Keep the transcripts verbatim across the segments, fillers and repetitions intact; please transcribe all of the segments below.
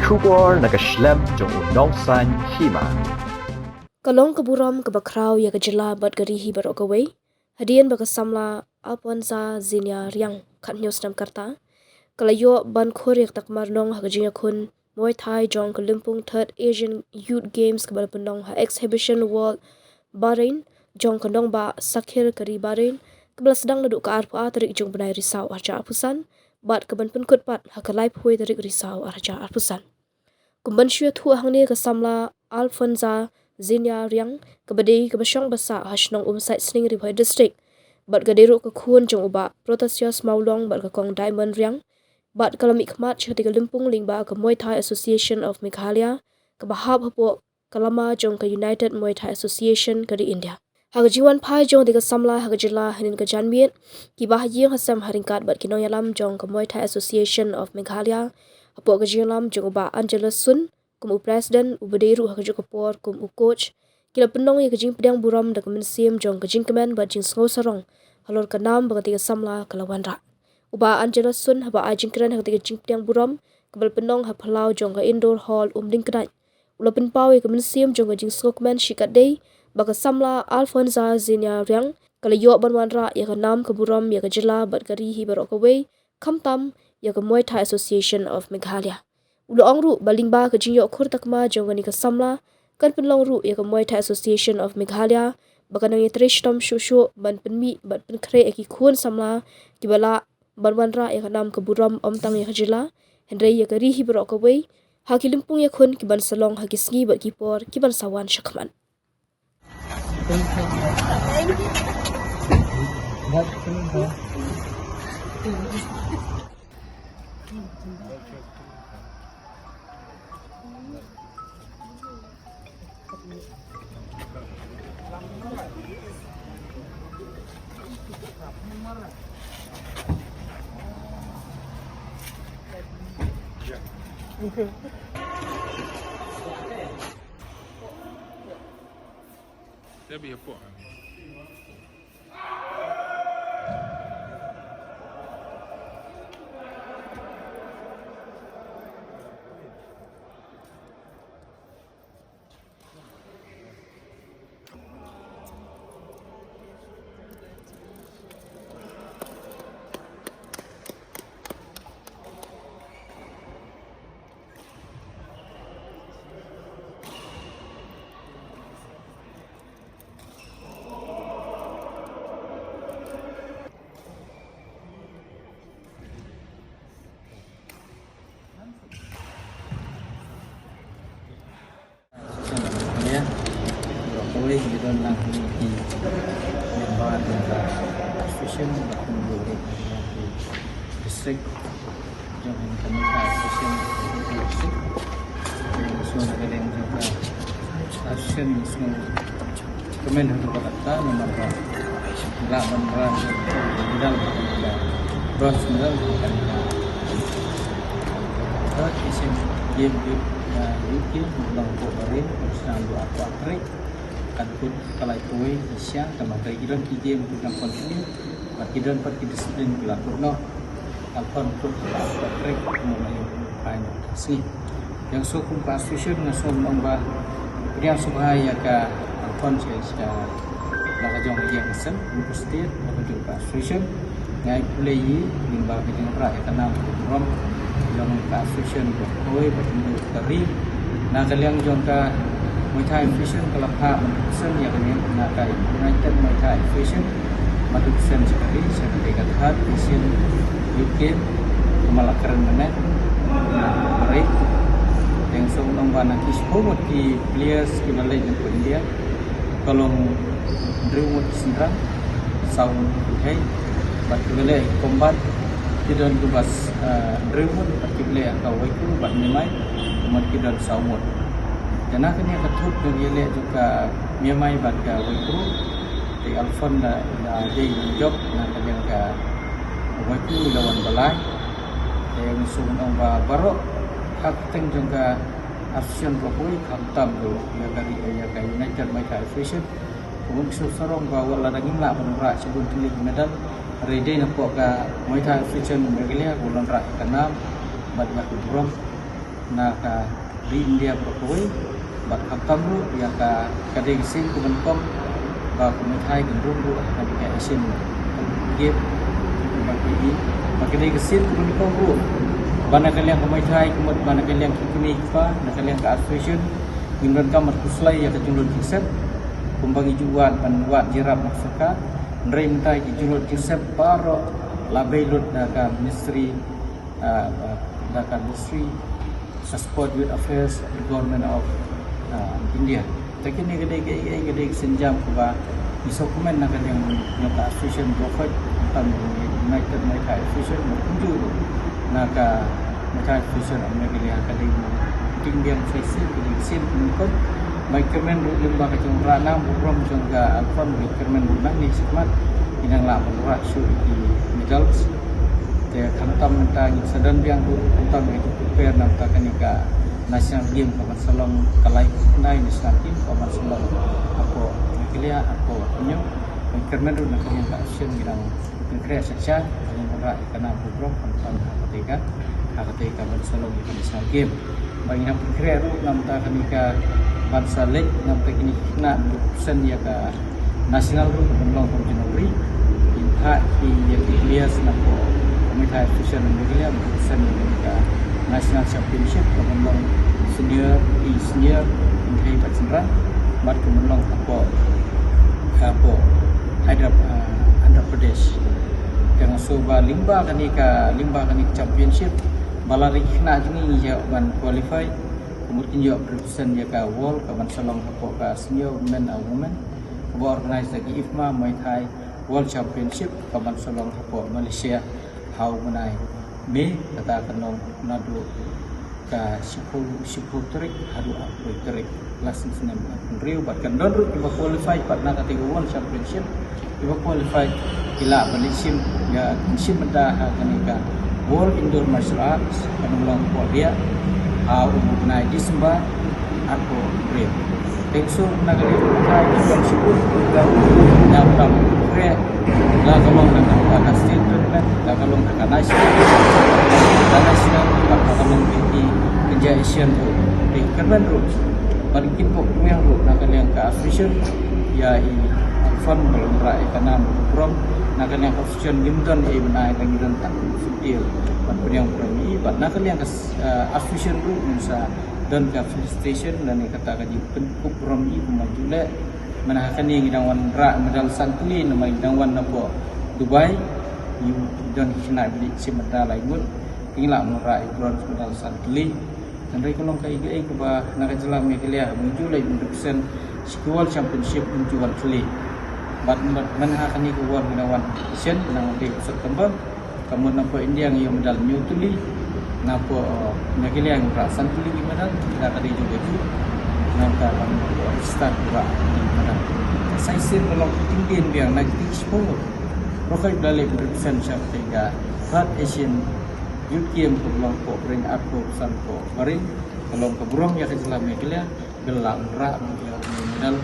Khubor na ka shlem jong u Nongsaiñ Hima. Ka long ka burom kaba khraw ïa ka jylla bad ka ri hi baroh kawei, hadien ba ka samla Alfonza Zinia Riang, khathynñiew snem ka rta, ka la ïoh ban khur ïa ka takma rnong ha ka jingïakhun Muay Thai jong ka lympung Third Asian Youth Games kaba la pynlong ha Exhibition World Bahrain jong ka nongbah Sakhir ka ri Bahrain, kaba la sdang naduh ka arphew ar tarik jong u bnai Risaw arhajar arphew san bad kaban pynkut pat ha ka laiphew tarik Risaw arhajar arphew san. Kum ban shu ïathuh hangne, ka samla Alfonza Zinia Riang, kaba dei kaba shong basah ha shnong Umsaid Sning, Ri Bhoi District, bad ka dei ruh ka khun jong u Bah Protasius Mawlong bad ka Kong Diamond Riang, bad ka la mihkhmat sha katei ka lympung lyngba ka Muay Thai Association of Meghalaya, kaba hap hapoh ka lama jong ka United Muay Thai Association ka ri India. Ha ka jingwan phai jong katei ka samla ha ka jylla hynnin ka janmiet, ki bahaïing hasem ha ryngkat bad ki nongïalam jong ka Muay Thai Association of Meghalaya, hapoh ka jingïalam jong u Bah Angelus Sun kum u president, uba dei ruh ha kajuh ka por kum u coach, ki la pynlong ïa ka jingpdiang burom da ka mynsiem jong ka jingkmen bad jingsngew sarong halor ka nam ba katei ka samla ka la wanrah. U Bah Angelus Sun, haba ai jingkren ha katei ka jingpdiang burom kaba la pynlong ha phyllaw jong ka Indoor Hall Umdingknait, u la pynpaw ïa ka mynsiem jong ka jingsngewkmen shikatdei ba ka samla Alfonza Zinia Riang ka la ïoh ban wanrah ïa ka nam ka burom ïa ka jylla bad ka ri hi baroh kawei, khamtam ïa ka Muay Thai Association of Meghalaya. U la ong ruh ba lyngba ka jingïoh khur takma jong kane ka samla, kan pynlong ruh ïa ka Muay Thai Association of Meghalaya ba kan nang ïatrei shitom shuh shuh ban pynmih bad pynkhreh ïa ki khun samla kiba lah ban wanrah ïa ka nam ka burom, ym tang ïa ka jylla, hynrei ïa ka ri hi baroh kawei, ha ki lympung ïakhun kiban sa long ha ki sngi bad ki por kiban sa wan shakhmat. Association of Meghalaya, baroh kawei ngi don lang ki member jong ka association, ba kum ki district jong ka Meghalaya Association of District. Jong so na ka liang jong ka association, kmen ha ka kata namar ba lah ban rah medal, bronze medal ha ka Third Asian Game, Youth, uh, Youth Game, ba long hapoh Bahrain, snem dua hajar arphew ar tarik. Kan kut ka laiphew Asia, tangba ki don ki game ki dang continue, bad ki don pat ki discipline ki la kut noh. Alphon kut ka laiphew ar tarik, kumno la ïoh phai noh ka sngi. Ïa nga shuh kum ka association nga sngewbha ban ong ba pdiang sngewbha ïa ka Alphon sha, sha la ka jong ka ïing ka sem, university, la ka jong ka association. Nga ai khublei ïa i lyngba ka jingwanrah ïa ka nam ka burom jong ka association baroh kawei bad jong ka ri. Na ka liang jong ka Muay Thai Association ka la phah ban pynsan ïa ka niam na ka United Muay Thai Association ban pynsan sha ka ri, sha ka Third Asian Youth Game, kumba la kren mynne. Hynrei nga sngewbha ban ong ba na ki shiphew ngut ki players kiba leit na ka India, ka long hynriew ngut ki synran, saw ngut ki pyrthei, bad kiba leh combat ki don kumba, eh, hynriew ngut, bad kiba leh ha ka Waiku bad Niamey, kumba ki don saw ngut. Te na kane ka thup jong ka ïaleh jong ka Niamey bad ka Waiku, te Alphon da, da dei nongjop na ka liang ka Waiku, i la wan ba lai. Te nga sngewbha ban ong ba baroh ha ka kyrteng jong ka association baroh kawei, khamtam ruh ïa ka ri, ïa ka United Muay Thai Association. Kumba nga sngewsarong ba wat lada ngim lah ban wanrah shibun tylli ki medal, hynrei dei na poh ka Muay Thai Association Meghalaya ba ngan wanrah ïa ka nam bad ïa ka burom. na ka ri India baroh kawei, bad khamtam ruh ïa ka, ka dei ka sien kaba nyngkong ba ka Muay Thai kan rung ruh ha ka Asian Game. Ba ka i, ba ka dei ka sien kaba nyngkong ruh ba na ka liang ka Muay Thai, ka mut ba na ka liang ki kmie ki kpa, na ka liang ka association, ngim donkam ban khuslai ïa ka jinglut jingsep. Kumba ngi ju wad ban wad jingïarap na ka sorkar, hynrei mynta ki jinglut jingsep baroh la bei lut da ka ministry, ah, da ka ministry sa support Youth Affairs, the Government of, ah, India. Te kine ka dei ka, ka, ka dei ka sienjam kaba ngi sngewkmen na ka liang jong ka association baroh kawei, khamtam United Muay Thai Association, bad kumjuh ruh na ka Muay Thai Association of Meghalaya. Ka dei ka jingbiang sa shisien, ka dei ka sien kaba nyngkong. Ba ngi kyrmen ruh lyngba ka jingwanrah nam burom jong ka Alfon, ba ngi kyrmen ruh nangne shakhmat ngin nang lah ban wanrah shuh ki medals. Te khamtam mynta ngin sa don biang ruh, khamtam ka jingprepare na bynta kane ka National Game kaban sa long, ka laiphew khyndai National Game kaban sa long hapoh Meghalaya, hapoh Hynñiewtrep. Ba ngi kyrmen ruh na ka liang ka association ngi dang pynkhreh sha sha, ba ngin wanrah ïa ka nam burom khamtam ha kata ka, ha kata kaban sa long ïa ka National Game. Ba ngi dang pynkhreh ruh na bynta kane kaban sa leit na bynta kine ki khynnah ban represent ïa ka national ruh kaban long kum January. Ïa ki, ïa ki players na ka Muay Thai Association of Meghalaya ban represent ïa ka National Championship kaban long senior, i senior, hynrei bad shynrang, bad kaban long hapoh, hapoh Hyderabad, ah, Andhra Pradesh. Te nga sngew ba lyngba kane ka, lyngba kane ka championship, ba la ri ki khynnah jong ngi ïoh ban qualify, ka mut kin ïoh represent ïa ka world kaban sa long hapoh ka senior men and women, kaba organize da ki IFMA Muay Thai World Championship kaban sa long hapoh Malaysia ha u bnai May, kata kan long naduh ka shiphew, shiphew tarik haduh arphew tarik lashai snem arphew hynriew. Bad kan don ruh kiba qualify pat na kata ka World Championship, kiba qualify ki lah ban leit shim ïa, shim bynta ha kane ka World Indoor Martial Arts kaban long hapoh Rih ha u bnai December arphew hynriew. Te shu na ka liang ka Muay Thai ka jong shibun ka na bynta Muay Thai, la ka long na ka, ka state tournament, la ka long na ka national, ka national, la ka long ki, ki, ki jait Asian ruh. Te kyrmen ruh ban kit pok kyrmen ruh na ka liang ka association, ïa i Alfon ba la wanrah ïa ka nam burom na ka liang ka association, ngim don ei ban ai, ngim don tang sutil ban pynïang burom ïa i, bad na ka liang ka, eh, association ruh ngin sa don ka felicitation lane kata ka jingpynkup burom ïa i kumba ju leh. Mynta ha kane ngi dang wanrah medal san tylli namar ngi dang wan napoh Dubai. Ngi don ki khynnah ba leit shim medal lai ngut, ngi lah wanrah ïa bronze medal san tylli. Hynrei ka long kaei kaei kaba na ka jylla Meghalaya ba ngi ju leit ban represent sha ki World Championship ngi ju wan tylli. Bad mynta ha kane ka World ngi dang wan Asian, nang dei ka September. Ka mut napoh India ngi ïoh medal hynñiew tylli, napoh, eh, Meghalaya ngi wanrah san tylli ki medal, kita ka dei jong ka ju, nangta ban register ki wanrah ki medal. Sa shisien ka long ka jingdien biang na ki sngi shiphew ngut. Baroh kawei ba la leit represent sha kata ka third Asian Youth Game kaba long hapoh Bahrain, arphew san hapoh Bahrain, ka long ka burom ïa ka jylla Meghalaya, ba la wanrah ïa ki medal.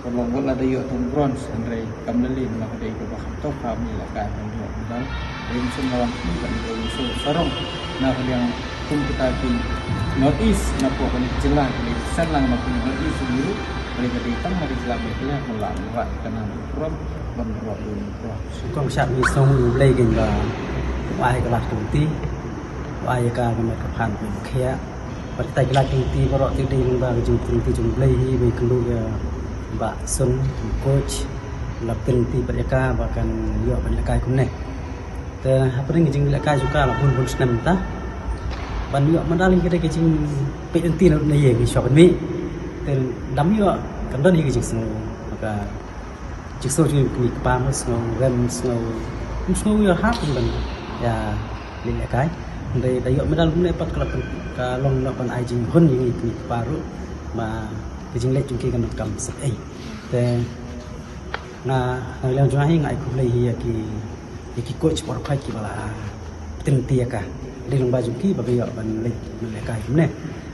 Ka long wat la da ïoh tang bronze, hynrei kam lei lei namar ka dei kaba kham tough ha ki lehkai ban ïoh medal. Hynrei ngin sa wan phi ban ïoh ngin sa sarong na ka liang kum kita ki North East, napoh kane ka jylla, kane ka seng lang napoh North East ruh, hynrei ka dei tang ha ka jylla Meghalaya ban lah wanrah ka nam burom ban ïoh bronze. Kong shah ngi sngew U Blei kein ba u ai ka lad ka lynti, u ai ïa ka ka met ka phad ba khiah. Bad kita ki lad ki lynti baroh ki dei lyngba ka jingpynlynti jong U Blei hi, ba ngi kynduh ïa Bah Sun, coach, la pynlynti bad ïa ka ba kan ïoh ban lehkai kumne. Te hapdeng ka jinglehkai jong ka la bun bun snem mynta, ban ïoh medal hi ka dei ka jingpeit lynti na na ïing ngi shu pynmih. Te dang ïoh kan don hi ka jingsngew, ka jingsngew jong ngi ki kpa, sngew rem, sngew, sngew ïa ha pynban ïa lehkai. Hynrei da ïoh medal kumne pat ka la pyn, ka long noh ban ai jinghun ïa ngi ki kpa ruh ba ka jingleh jong ki kan donkam sep ei. Te nga, na liang jong nga hi nga ai khublei hi ïa ki, ïa ki coach baroh kawei kiba la pynlynti ïa ka. Dei lyngba jong ki ba ka ïoh ban leh, ban lehkai kumne.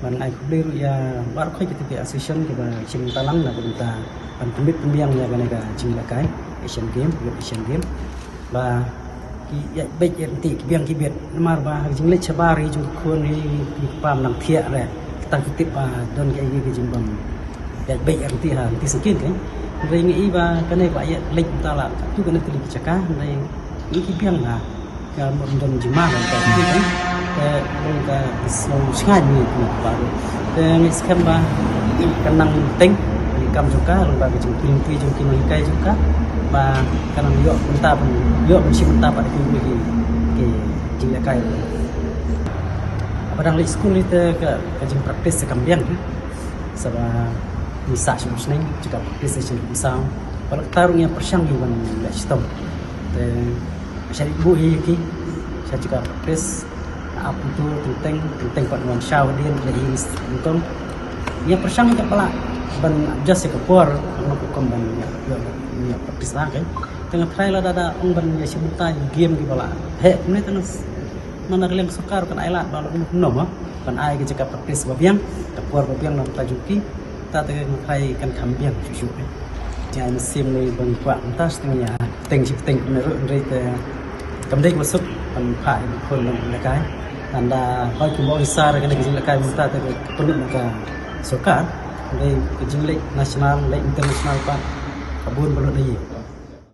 Bad nga ai khublei ruh ïa baroh kawei kita ki association kiba shim talang na ka bynta ban pynbit pynbiang ïa kane ka jinglehkai Asian Game, Youth Asian Game. Ba Ki ïaid beit ïaid ti ki biang ki biet. Namar ba ha ka jingleit shabar hi jong ki khun hi ki pam nang thiah re. Tang ki tip ba don ki ïaid ki jingbam ïaid beit ïaid ti ha ti sangkin kan. Hynrei ngi i ba kane ba ïaid leit mynta la tu kane tylli ki jaka hynrei ngi ki biang ha ka mut don jingma kan ka ti kan. Ka long ka snow shngain ni ni ba. Te ngi skhem ba ka nang teng ni kam jong ka long ba ka jingpynti jong ki nang kai jong ka ba ka nang ïoh mynta ban ïoh ban shim mynta ba ki ki ki jingïakai. Ba dang leit skul ni te ka ka jingpractice ka kam biang. Saba ngi sah shnong shnong jaka practice shnong saw. Ba la kata ruh ngi ïa pyrshang ïa ban leh shitom. Te sha ri bu hi ki sha jaka practice. Ap tu teng teng teng teng pat wan shaw din le hi nyngkong. Ngi ïa pyrshang ka pala ban adjust ïa ka por ngam kum ban ïa ïa practice la kai. Te nga try la da da ong ban ïa shim ta game ki ba la. He kumne te nga Mana ka liang sorkar kan ai lad ba la kumno ma kan ai ka jaka practice ba biang ka por ba biang na ka jong ki. Ta te kan khai kan kham biang shu shu. Jai na sim ni ban kwah mynta steng ïa teng shi teng kumne ruh hynrei te kam dei ba suk kan phah ïa khun long lekai. Ynda hoi kumba ong sar kan ka jinglekai mynta te ka pynlut na ka sorkar. Hynrei ka jingleit national leit international pat ka bun ba lut ïa.